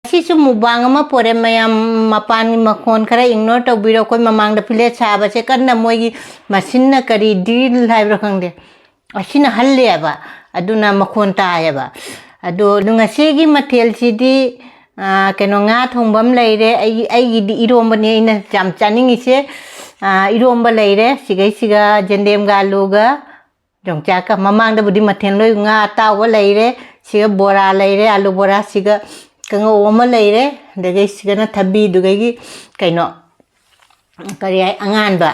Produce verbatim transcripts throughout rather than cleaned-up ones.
ꯁꯤꯁꯨ ꯃꯨꯛꯕꯥꯡ ꯑꯃ ꯄꯣꯔꯦ ꯃꯌꯥꯝ꯫ ꯃꯄꯥꯟꯒꯤ ꯃꯈꯣꯟ ꯈꯔ ignore ꯇꯧꯕꯤꯔꯣ꯫ ꯑꯩꯈꯣꯏ ꯃꯃꯥꯡꯗ ꯐꯤꯂꯦꯠ ꯁꯥꯕꯁꯦ ꯀꯟꯅ ꯃꯣꯏꯒꯤ ꯃꯁꯤꯟꯅ ꯀꯔꯤ drill ꯍꯥꯏꯕ꯭ꯔꯥ ꯈꯪꯗꯦ, ꯑꯁꯤꯅ ꯍꯜꯂꯦꯕ, ꯑꯗꯨꯅ ꯃꯈꯣꯟ ꯇꯥꯏꯌꯦꯕ꯫ ꯑꯗꯣ, ꯑꯗꯣ ꯉꯁꯤꯒꯤ ꯃꯊꯦꯜꯁꯤꯗꯤ, ꯑꯥ, ꯀꯩꯅꯣ, ꯉꯥ ꯊꯣꯡꯕ ꯑꯃ ꯂꯩꯔꯦ꯫ ꯑꯩꯒꯤ, ꯑꯩꯒꯤꯗꯤ ꯏꯔꯣꯝꯕꯅꯦ ꯑꯩꯅ ꯌꯥꯝ ꯆꯥꯅꯤꯡꯉꯤꯁꯦ꯫ ꯑꯥ, ꯏꯔꯣꯝꯕ ꯂꯩꯔꯦ, ꯁꯤꯒꯩꯁꯤꯒ ꯖꯦꯟꯗꯦꯝꯒ ꯑꯂꯨꯒ ꯌꯣꯡꯆꯥꯛꯀ꯫ ꯃꯃꯥꯡꯗꯕꯨꯗꯤ ꯃꯊꯦꯜ ꯂꯣꯏ, ꯉꯥ ꯑꯇꯥꯎꯕ ꯂꯩꯔꯦ, ꯁꯤꯒ ꯕꯣꯔꯥ ꯂꯩꯔꯦ, ꯑꯂꯨ ꯕꯣꯔꯥ, ꯁꯤꯒ ꯀꯥꯡꯉꯧ ꯑꯃ ꯂꯩꯔꯦ, ꯑꯗꯒꯤ ꯁꯤꯒꯅ ꯊꯕꯤꯗꯨꯒꯒꯤ ꯀꯩꯅꯣ, ꯀꯔꯤ ꯍꯥꯏ, ꯑꯉꯥꯟꯕ꯫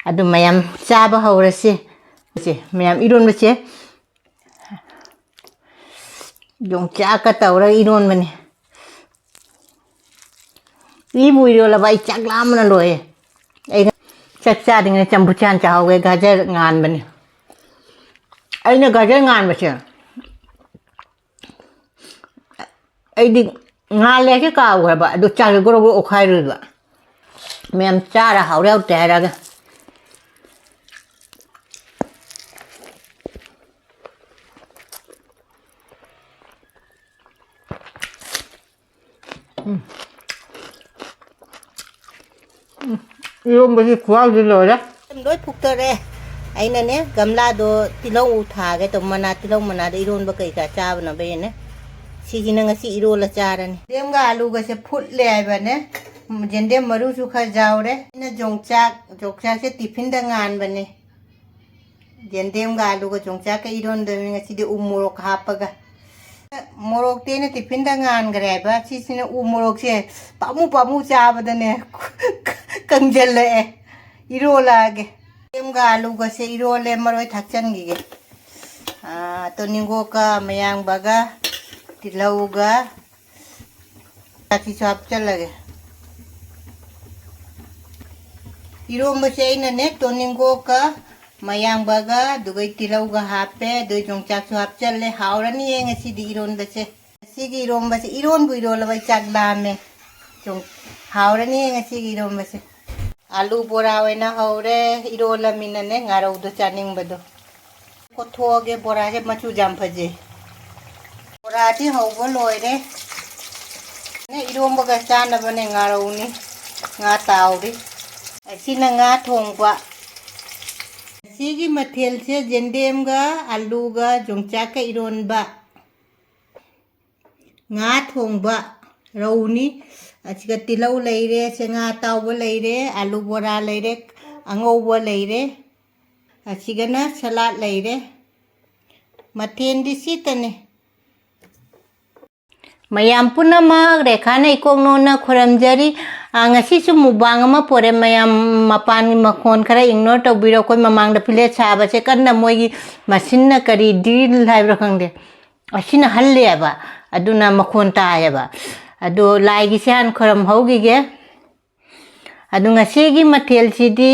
ꯑꯗꯨ ꯃꯌꯥꯝ ꯆꯥꯕ ꯍꯧꯔꯁꯤ꯫ ꯁꯦ, ꯃꯌꯥꯝ ꯏꯔꯣꯟꯕꯁꯦ ꯌꯣꯡꯆꯥꯛꯀ ꯇꯧꯔꯒ ꯏꯔꯣꯟꯕꯅꯤ꯫ ꯏꯕꯨ ꯏꯔꯣꯜꯂꯕ ꯑꯩ ꯆꯥꯛ ꯂꯥꯝꯕꯅ ꯂꯣꯏꯔꯦ꯫ ꯑꯩ ꯆꯥꯛ ꯆꯥꯗ꯭ꯔꯤꯉꯩꯗ ꯆꯝꯐꯨꯠ ꯆꯥꯅ ꯆꯥꯍꯧꯒꯦ꯫ ꯒꯖꯔ ꯉꯥꯟꯕꯅꯤ꯫ ꯑꯩꯅ ꯒꯖꯔ ꯉꯥꯟꯕꯁꯦ, ꯑꯩꯗꯤ ꯉꯥꯜꯂꯦ ꯍꯥꯏꯁꯦ ꯀꯥꯎꯈ꯭ꯔꯕ, ꯑꯗꯨ ꯆꯥꯛꯁꯦ ꯒ꯭ꯔꯣ ꯒ꯭ꯔꯣ ꯑꯣꯠꯈꯥꯏꯔꯣꯏꯕ꯫ ꯃꯌꯥꯝ ꯆꯥꯔ ꯍꯥꯎꯔꯦ ꯍꯥꯎꯇꯦ ꯍꯥꯏꯔꯒ꯫ ꯎꯝ꯫ ꯎꯝ꯫ ꯏꯔꯣꯝꯕꯁꯤ ꯈꯨꯍꯥꯎꯗꯤ ꯂꯣꯏꯔꯦ꯫ ꯂꯣꯏ ꯐꯨꯛꯇꯔꯦ꯫ ꯑꯩꯅꯅꯦ, ꯒꯝꯂꯥꯗꯣ ꯇꯤꯜꯍꯧ ꯊꯥꯒꯦ ꯇꯧꯕ, ꯃꯅꯥ, ꯇꯤꯜꯍꯧ ꯃꯅꯥꯗ ꯏꯔꯣꯟꯕ ꯀꯩꯀꯥ ꯆꯥꯕꯅꯕ ꯑꯩꯅ ꯁꯤꯁꯤꯅ ꯉꯁꯤ ꯏꯔꯣꯜꯂ ꯆꯥꯔꯅꯤ꯫ ꯌꯦꯟꯗꯦꯝꯒ ꯑꯂꯨꯒꯁꯦ ꯐꯨꯠꯂꯦ ꯍꯥꯏꯕꯅꯦ꯫ ꯌꯦꯟꯗꯦꯝ ꯃꯔꯨꯁꯨ ꯈꯔ ꯌꯥꯎꯔꯦ꯫ ꯑꯩꯅ ꯌꯣꯡꯆꯥꯛ, ꯌꯣꯡꯆꯥꯛꯁꯦ ꯇꯤꯐꯤꯟꯗ ꯉꯥꯟꯕꯅꯦ꯫ ꯌꯦꯟꯗꯦꯝꯒ ꯑꯂꯨꯒ ꯌꯣꯡꯆꯥꯛꯀ ꯏꯔꯣꯟꯗꯣꯏꯅꯤ ꯉꯁꯤꯗꯤ ꯎ ꯃꯣꯔꯣꯛ ꯍꯥꯞꯄꯒ꯫ ꯃꯣꯔꯣꯛꯇꯤ ꯑꯩꯅ ꯇꯤꯐꯤꯟꯗ ꯉꯥꯟꯈ꯭ꯔꯦ ꯍꯥꯏꯕ꯫ ꯁꯤꯁꯤꯅ ꯎ ꯃꯣꯔꯣꯛꯁꯦ ꯄꯥꯝꯃꯨ ꯄꯥꯝꯃꯨ ꯆꯥꯕꯗꯅꯦ ꯀꯪꯁꯤꯜꯂꯛꯑꯦ꯫ ꯏꯔꯣꯜꯂꯛꯑꯒꯦ꯫ ꯌꯦꯟꯗꯦꯝꯒ ꯑꯂꯨꯒꯁꯦ ꯏꯔꯣꯜꯂꯦ, ꯃꯔꯣꯏ ꯊꯥꯛꯆꯟꯈꯤꯒꯦ꯫ ꯑꯥ, ꯇꯣꯅꯤꯡꯒꯣꯛꯀ ꯃꯌꯥꯡꯕꯒ ꯇꯤꯜꯍꯧꯒ ꯆꯥꯛꯁꯤꯁꯨ ꯍꯥꯞꯆꯜꯂꯒꯦ꯫ ꯏꯔꯣꯝꯕꯁꯦ ꯑꯩꯅꯅꯦ ꯇꯣꯅꯤꯡꯒꯣꯛꯀ ꯃꯌꯥꯡꯕꯒ ꯑꯗꯨꯒ ꯇꯤꯜꯍꯧꯒ ꯍꯥꯞꯄꯦ, ꯑꯗꯨ ꯌꯣꯡꯆꯥꯛꯁꯨ ꯍꯥꯞꯆꯜꯂꯦ꯫ ꯍꯥꯎꯔꯅꯤꯌꯦ ꯉꯁꯤꯗꯤ ꯏꯔꯣꯟꯕꯁꯦ꯫ ꯉꯁꯤꯒꯤ ꯏꯔꯣꯝꯕꯁꯦ, ꯏꯔꯣꯟꯕꯨ ꯏꯔꯣꯜꯂꯕ ꯑꯩ ꯆꯥꯛ ꯂꯥꯝꯃꯦ꯫ ꯁꯨꯝ ꯍꯥꯎꯔꯅꯤꯌꯦ ꯉꯁꯤꯒꯤ ꯏꯔꯣꯝꯕꯁꯦ꯫ ꯑꯂꯨ ꯕꯣꯔꯥ ꯑꯣꯏꯅ ꯍꯧꯔꯦ, ꯏꯔꯣꯜꯂꯃꯤꯅꯅꯦ ꯉꯥꯔꯧꯗꯣ ꯆꯥꯅꯤꯡꯕꯗꯣ꯫ ꯀꯣꯠꯊꯣꯛꯑꯒꯦ, ꯕꯣꯔꯥꯁꯦ ꯃꯆꯨ ꯌꯥꯝ ꯐꯖꯩ꯫ ꯕꯣꯔꯥꯗꯤ ꯍꯧꯕ ꯂꯣꯏꯔꯦ꯫ ꯏꯔꯣꯝꯕꯒ ꯆꯥꯅꯕꯅꯦ ꯉꯥꯔꯧꯅꯤ, ꯉꯥ ꯇꯥꯎꯔꯤ꯫ ꯑꯁꯤꯅ ꯉꯥ ꯊꯣꯡꯕ꯫ ꯉꯁꯤꯒꯤ ꯃꯊꯦꯜꯁꯦ ꯌꯦꯟꯗꯦꯝꯒ ꯑꯂꯨꯒ ꯌꯣꯡꯆꯥꯛꯀ ꯏꯔꯣꯟꯕ꯫ ꯉꯥ ꯊꯣꯡꯕ ꯔꯧꯅꯤ꯫ ꯑꯁꯤꯒ ꯇꯤꯜꯍꯧ ꯂꯩꯔꯦ, ꯆꯦꯡꯉꯥ ꯑꯇꯥꯎꯕ ꯂꯩꯔꯦ, ꯑꯂꯨ ꯕꯣꯔꯥ ꯂꯩꯔꯦ, ꯑꯉꯧꯕ ꯂꯩꯔꯦ, ꯑꯁꯤꯒꯅ ꯁꯂꯥꯗ ꯂꯩꯔꯦ꯫ ꯃꯊꯦꯜꯗꯤ ꯁꯤꯇꯅꯤ꯫ ꯃꯌꯥꯝ ꯄꯨꯝꯅꯃꯛ ꯔꯦꯈꯥꯅ ꯏꯀꯣꯛ ꯅꯣꯟꯅ ꯈꯨꯔꯝꯖꯔꯤ꯫ ꯑ, ꯉꯁꯤꯁꯨ ꯃꯨꯛꯕꯥꯡ ꯑꯃ ꯄꯣꯔꯦ꯫ ꯃꯌꯥꯝ ꯃꯄꯥꯟꯒꯤ ꯃꯈꯣꯟ ꯈꯔ ꯏꯒꯅꯣꯔ ꯇꯧꯕꯤꯔꯣ꯫ ꯑꯩꯈꯣꯏ ꯃꯃꯥꯡꯗ ꯐꯤꯂꯦꯠ ꯁꯥꯕꯁꯦ ꯀꯟꯅ ꯃꯣꯏꯒꯤ ꯃꯁꯤꯟꯅ ꯀꯔꯤ ꯗ꯭ꯔꯤꯜ ꯍꯥꯏꯕ꯭ꯔꯥ ꯈꯪꯗꯦ, ꯑꯁꯤꯅ ꯍꯜꯂꯦꯕ, ꯑꯗꯨꯅ ꯃꯈꯣꯟ ꯇꯥꯏꯌꯦꯕ꯫ ꯑꯗꯣ ꯂꯥꯏꯒꯤꯁꯦ ꯍꯥꯟꯅ ꯈꯨꯔꯝꯍꯧꯈꯤꯒꯦ꯫ ꯑꯗꯨ ꯉꯁꯤꯒꯤ ꯃꯊꯦꯜꯁꯤꯗꯤ,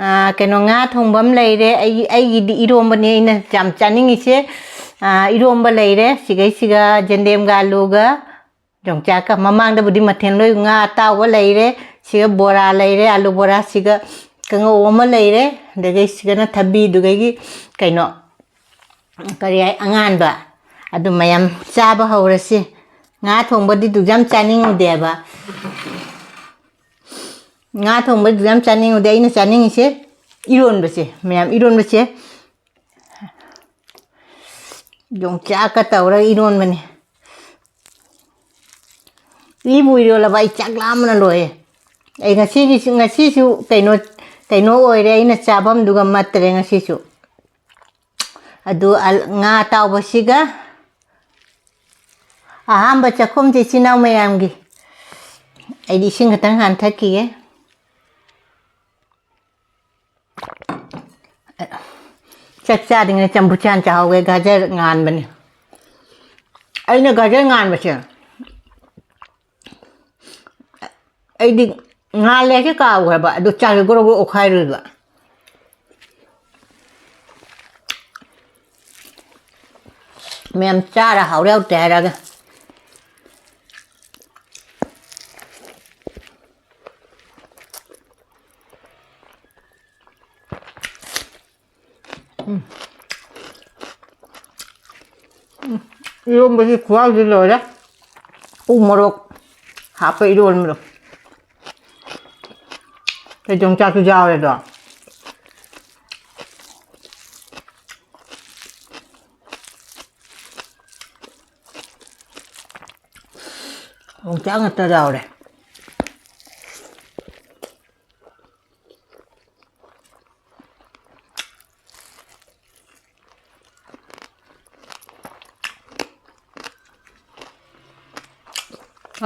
ꯑꯥ, ꯀꯩꯅꯣ, ꯉꯥ ꯊꯣꯡꯕ ꯑꯃ ꯂꯩꯔꯦ꯫ ꯑꯩꯒꯤ, ꯑꯩꯒꯤꯗꯤ ꯏꯔꯣꯝꯕꯅꯦ ꯑꯩꯅ ꯌꯥꯝ ꯆꯥꯅꯤꯡꯉꯤꯁꯦ꯫ ꯑꯥ, ꯏꯔꯣꯝꯕ ꯂꯩꯔꯦ, ꯁꯤꯒꯩꯁꯤꯒ ꯌꯦꯟꯗꯦꯝꯒ ꯑꯂꯨꯒ ꯌꯣꯡꯆꯥꯛꯀ꯫ ꯃꯃꯥꯡꯗꯕꯨꯗꯤ ꯃꯊꯦꯜ ꯂꯣꯏ, ꯉꯥ ꯑꯇꯥꯎꯕ ꯂꯩꯔꯦ, ꯁꯤꯒ ꯕꯣꯔꯥ ꯂꯩꯔꯦ, ꯑꯂꯨ ꯕꯣꯔꯥ, ꯁꯤꯒ ꯀꯥꯡꯉꯧ ꯑꯃ ꯂꯩꯔꯦ, ꯑꯗꯒꯤ ꯁꯤꯒꯅ ꯊꯕꯤꯗꯨꯒꯒꯤ ꯀꯩꯅꯣ, ꯀꯔꯤ ꯍꯥꯏ, ꯑꯉꯥꯟꯕ꯫ ꯑꯗꯨ ꯃꯌꯥꯝ ꯆꯥꯕ ꯍꯧꯔꯁꯤ꯫ ꯉꯥ ꯊꯣꯡꯕꯗꯤ ꯗꯨꯛ ꯌꯥꯝ ꯆꯥꯅꯤꯡꯉꯨꯗꯦꯕ꯫ ꯉꯥ ꯊꯣꯡꯕꯗꯤ ꯗꯨꯛ ꯌꯥꯝ ꯆꯥꯅꯤꯡꯉꯨꯗꯦ꯫ ꯑꯩꯅ ꯆꯥꯅꯤꯡꯉꯤꯁꯦ ꯏꯔꯣꯟꯕꯁꯦ, ꯃꯌꯥꯝ, ꯏꯔꯣꯟꯕꯁꯦ꯫ ꯌꯣꯡꯆꯥꯛꯀ ꯇꯧꯔꯒ ꯏꯔꯣꯟꯕꯅꯤ꯫ ꯏꯕꯨ ꯏꯔꯣꯜꯂꯕ ꯑꯩ ꯆꯥꯛ ꯂꯥꯝꯕꯅ ꯂꯣꯏꯔꯦ꯫ ꯑꯩ ꯉꯁꯤꯒꯤꯁꯨ, ꯉꯁꯤꯁꯨ ꯀꯩꯅꯣ, ꯀꯩꯅꯣ ꯑꯣꯏꯔꯦ, ꯑꯩꯅ ꯆꯥꯐꯝꯗꯨꯒ ꯃꯠꯇ꯭ꯔꯦ ꯉꯁꯤꯁꯨ꯫ ꯑꯗꯨ ꯑꯜ-, ꯉꯥ ꯑꯇꯥꯎꯕꯁꯤꯒ ꯑꯍꯥꯟꯕ ꯆꯥꯛꯈꯨꯝꯁꯦ ꯏꯆꯤꯟ ꯏꯅꯥꯎ ꯃꯌꯥꯝꯒꯤ꯫ ꯑꯩꯗꯤ ꯏꯁꯤꯡ ꯈꯛꯇꯪ ꯍꯥꯟꯅ ꯊꯛꯈꯤꯒꯦ꯫ ꯆꯥꯛ ꯆꯥꯗ꯭ꯔꯤꯉꯩ ꯆꯝꯐꯨꯠꯁꯦ ꯍꯥꯟꯅ ꯆꯥꯍꯧꯒꯦ꯫ ꯒꯖꯔ ꯉꯥꯟꯕꯅꯤ꯫ ꯑꯩꯅ ꯒꯖꯔ ꯉꯥꯟꯕꯁꯦ, ꯑꯩꯗꯤ ꯉꯥꯜꯂꯦ ꯍꯥꯏꯁꯦ ꯀꯥꯎꯈ꯭ꯔꯕ, ꯑꯗꯨ ꯆꯥꯛꯁꯦ ꯒ꯭ꯔꯣ ꯒ꯭ꯔꯣ ꯑꯣꯠꯈꯥꯏꯔꯨꯏꯕ꯫ ꯃꯌꯥꯝ ꯆꯥꯔ ꯍꯥꯎꯔꯦ ꯍꯥꯎꯇꯦ ꯍꯥꯏꯔꯛꯑꯒ꯫ ꯎꯝ꯫ ꯎꯝ꯫ ꯏꯔꯣꯝꯕꯁꯤ ꯈꯨꯍꯥꯎꯁꯤ ꯂꯣꯏꯔꯦ꯫ ꯎ ꯃꯣꯔꯣꯛ ꯍꯥꯞꯄ ꯏꯔꯣꯟꯕꯗꯣ꯫ ꯀꯩ ꯌꯣꯡꯆꯥꯛꯁꯨ ꯌꯥꯎꯔꯦꯗꯣ꯫ ꯌꯣꯡꯆꯥꯛ ꯉꯥꯛꯇ ꯌꯥꯎꯔꯦ꯫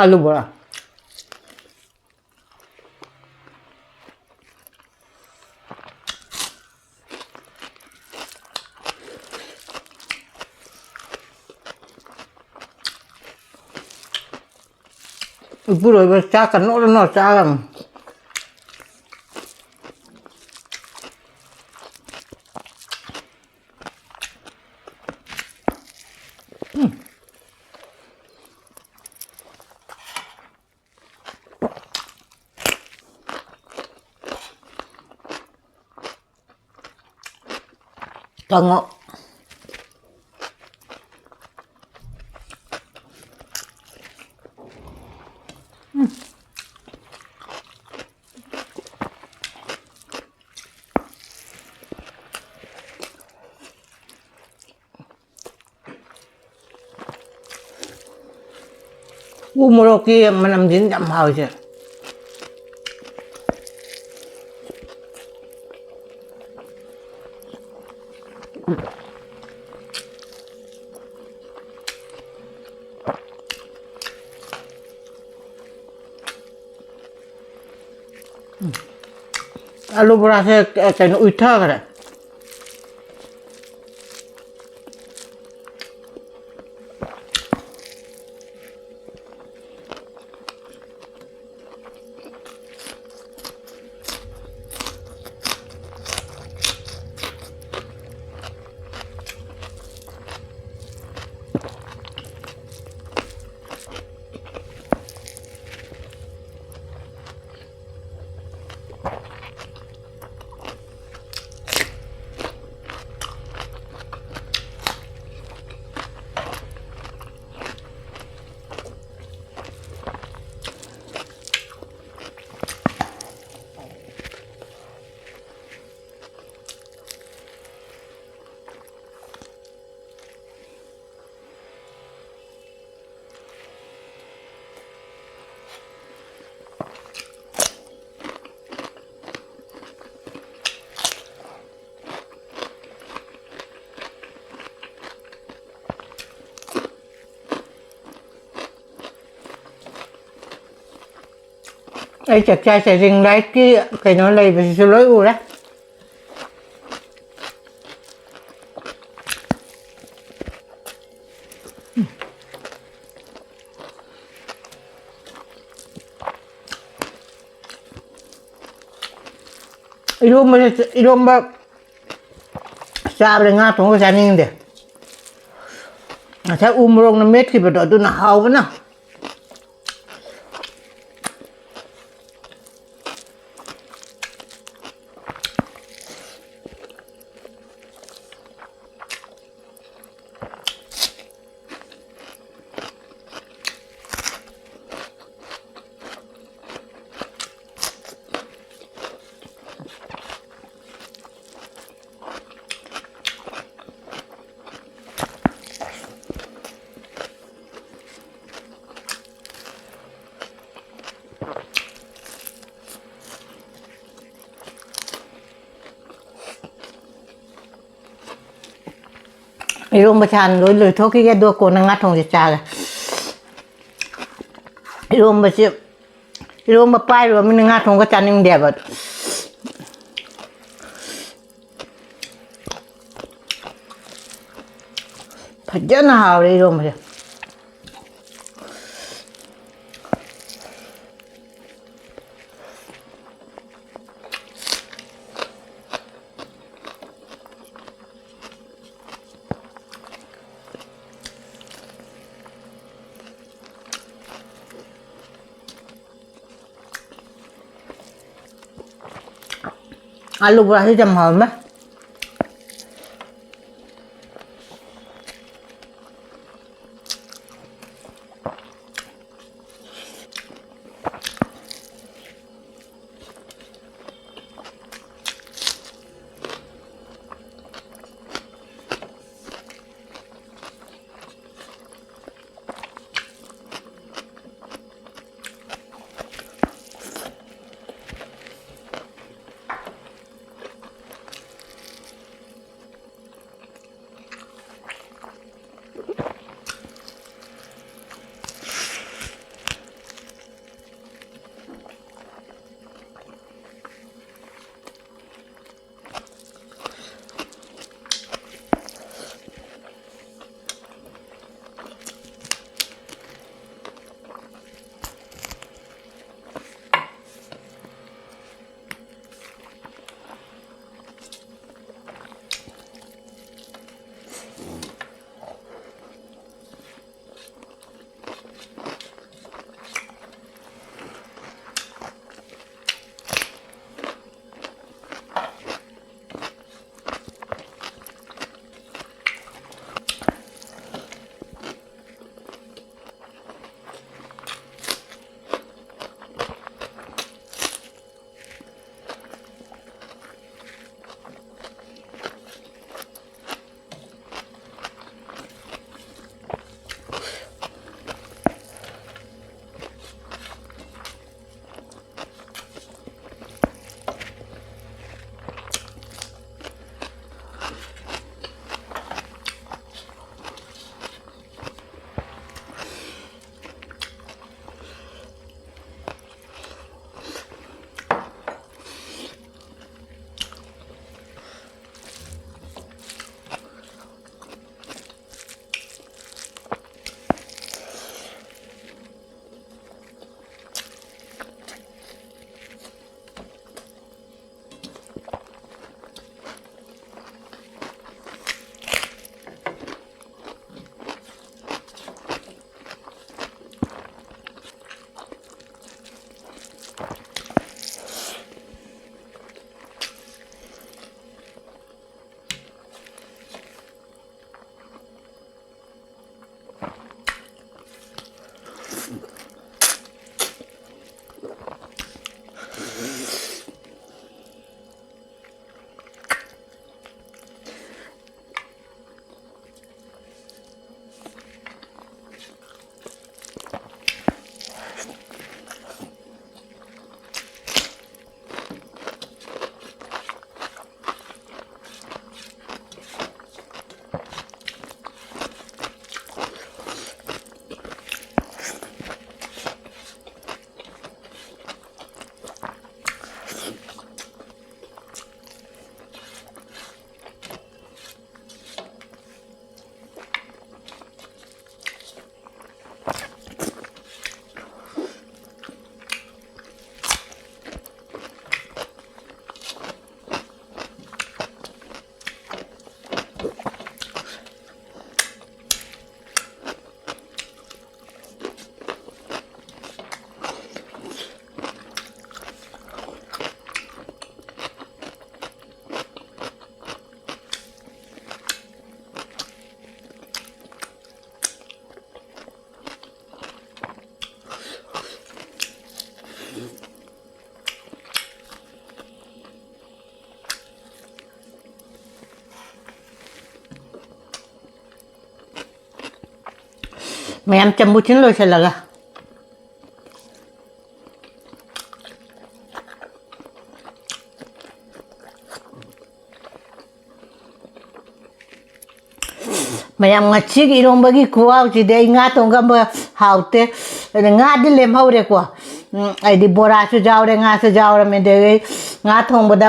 ꯑꯥꯂꯨ ꯕꯣꯔꯥ꯫ ꯏꯄꯨꯔꯣꯏꯕ ꯆꯥꯛꯀ ꯅꯣꯛꯔ ꯅꯣꯛꯔ ꯆꯥꯔꯝ꯫ ꯀꯥꯡꯉꯧ꯫ ꯎ ꯃꯣꯔꯣꯛꯀꯤ ꯃꯅꯝꯁꯤꯅ ꯌꯥꯝ ꯍꯥꯎꯔꯤꯁꯦ꯫ ꯑꯥꯂꯨ ꯕꯣꯔꯥꯁꯦ ꯀꯩꯅꯣ ꯎꯏꯊꯈ꯭ꯔꯦ꯫ ꯑꯩ ꯆꯥꯛ ꯆꯥꯏꯁꯦ ring lightꯀꯤ ꯀꯩꯅꯣ ꯂꯩꯕꯁꯤꯁꯨ ꯂꯣꯏ ꯎꯔꯦ꯫ ꯏꯔꯣꯝꯕꯁꯦ, ꯏꯔꯣꯝꯕ ꯆꯥꯕꯗ ꯉꯥ ꯊꯣꯡꯉꯒ ꯆꯥꯅꯤꯡꯗꯦ꯫ ꯉꯁꯥꯏ ꯎ ꯃꯣꯔꯣꯛꯅ ꯃꯦꯠꯈꯤꯕꯗꯣ ꯑꯗꯨꯅ ꯍꯥꯎꯕꯅ꯫ ꯏꯔꯣꯝꯕꯁꯦ ꯍꯥꯟꯅ ꯂꯣꯏ ꯂꯣꯏꯊꯣꯛꯈꯤꯒꯦ, ꯑꯗꯨꯒ ꯀꯣꯟꯅ ꯉꯥ ꯊꯣꯡꯁꯦ ꯆꯥꯒꯦ꯫ ꯏꯔꯣꯝꯕꯁꯦ, ꯏꯔꯣꯝꯕ ꯄꯥꯏꯔꯨꯔꯃꯤꯅ ꯉꯥ ꯊꯣꯡꯕ ꯆꯥꯅꯤꯡꯗꯦꯕ꯫ ꯐꯖꯅ ꯍꯥꯎꯔꯦ ꯏꯔꯣꯝꯕꯁꯦ꯫ ꯑꯥꯂꯨ ꯕꯣꯔꯥꯁꯤ ꯌꯥꯝ ꯍꯥꯎꯔꯝꯃꯦ꯫ ꯃꯌꯥꯝ ꯆꯝꯐꯨꯠꯁꯤꯅ ꯂꯣꯏꯁꯤꯜꯂꯒ꯫ ꯃꯌꯥꯝ, ꯉꯁꯤꯒꯤ ꯏꯔꯣꯝꯕꯒꯤ ꯈꯨꯍꯥꯎꯁꯤꯗꯤ ꯑꯩ ꯉꯥ ꯊꯣꯡꯒꯝꯕ ꯍꯥꯎꯇꯦ꯫ ꯑꯗ ꯉꯥꯗꯤ ꯂꯦꯝꯍꯧꯔꯦꯀꯣ꯫ ꯎꯝ, ꯑꯩꯗꯤ ꯕꯣꯔꯥꯁꯨ ꯌꯥꯎꯔꯦ, ꯉꯥꯁꯨ ꯌꯥꯎꯔꯝꯃꯦ꯫ ꯑꯗꯒꯤ ꯉꯥ ꯊꯣꯡꯕꯗ,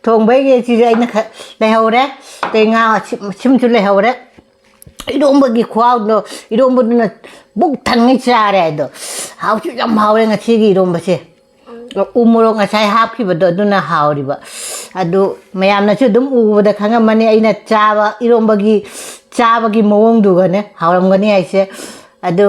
ꯊꯣꯡꯕꯒꯤ ꯁꯤꯁꯦ ꯑꯩꯅ ꯈ-, ꯂꯩꯍꯧꯔꯦ꯫ ꯑꯗꯩ ꯉꯥ ꯁꯤꯝ-, ꯁꯤꯝꯁꯨ ꯂꯩꯍꯧꯔꯦ꯫ ꯏꯔꯣꯝꯕꯒꯤ ꯈꯨꯍꯥꯎꯗꯣ, ꯏꯔꯣꯝꯕꯗꯨꯅ ꯕꯨꯛ ꯊꯟꯉꯩ ꯆꯥꯔꯦ꯫ ꯑꯗꯣ ꯍꯥꯎꯁꯨ ꯌꯥꯝ ꯍꯥꯎꯔꯦ ꯉꯁꯤꯒꯤ ꯏꯔꯣꯝꯕꯁꯦ꯫ ꯎ ꯃꯣꯔꯣꯛ ꯉꯁꯥꯏ ꯍꯥꯞꯈꯤꯕꯗꯣ ꯑꯗꯨꯅ ꯍꯥꯎꯔꯤꯕ꯫ ꯑꯗꯨ ꯃꯌꯥꯝꯅꯁꯨ ꯑꯗꯨꯝ ꯎꯕꯗ ꯈꯪꯉꯝꯃꯅꯤ ꯑꯩꯅ ꯆꯥꯕ ꯏꯔꯣꯝꯕꯒꯤ, ꯆꯥꯕꯒꯤ ꯃꯑꯣꯡꯗꯨꯒꯅꯦ ꯍꯥꯎꯔꯝꯒꯅꯤ ꯍꯥꯏꯁꯦ꯫ ꯑꯗꯨ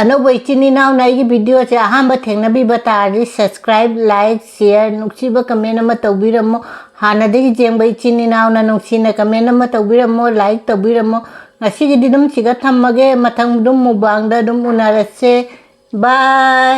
ꯑꯅꯧꯕ ꯏꯆꯤꯟ ꯏꯅꯥꯎꯅ ꯑꯩꯒꯤ ꯚꯤꯗꯤꯑꯣꯁꯦ ꯑꯍꯥꯟꯕ ꯊꯦꯡꯅꯕꯤꯕ ꯇꯥꯔꯗꯤ subscribe, like, share, ꯅꯨꯡꯁꯤꯕ comment ꯑꯃ ꯇꯧꯕꯤꯔꯝꯃꯣ꯫ ꯍꯥꯟꯅꯗꯒꯤ ꯌꯦꯡꯕ ꯏꯆꯤꯟ ꯏꯅꯥꯎꯅ ꯅꯨꯡꯁꯤꯅ comment ꯑꯃ ꯇꯧꯕꯤꯔꯝꯃꯣ, like ꯇꯧꯕꯤꯔꯝꯃꯣ꯫ ꯉꯁꯤꯒꯤꯗꯤ ꯑꯗꯨꯝ ꯁꯤꯒ ꯊꯝꯃꯒꯦ, ꯃꯊꯪ ꯑꯗꯨꯝ ꯃꯨꯛꯕꯥꯡꯗ ꯑꯗꯨꯝ ꯎꯅꯔꯁꯦ꯫ Bye꯫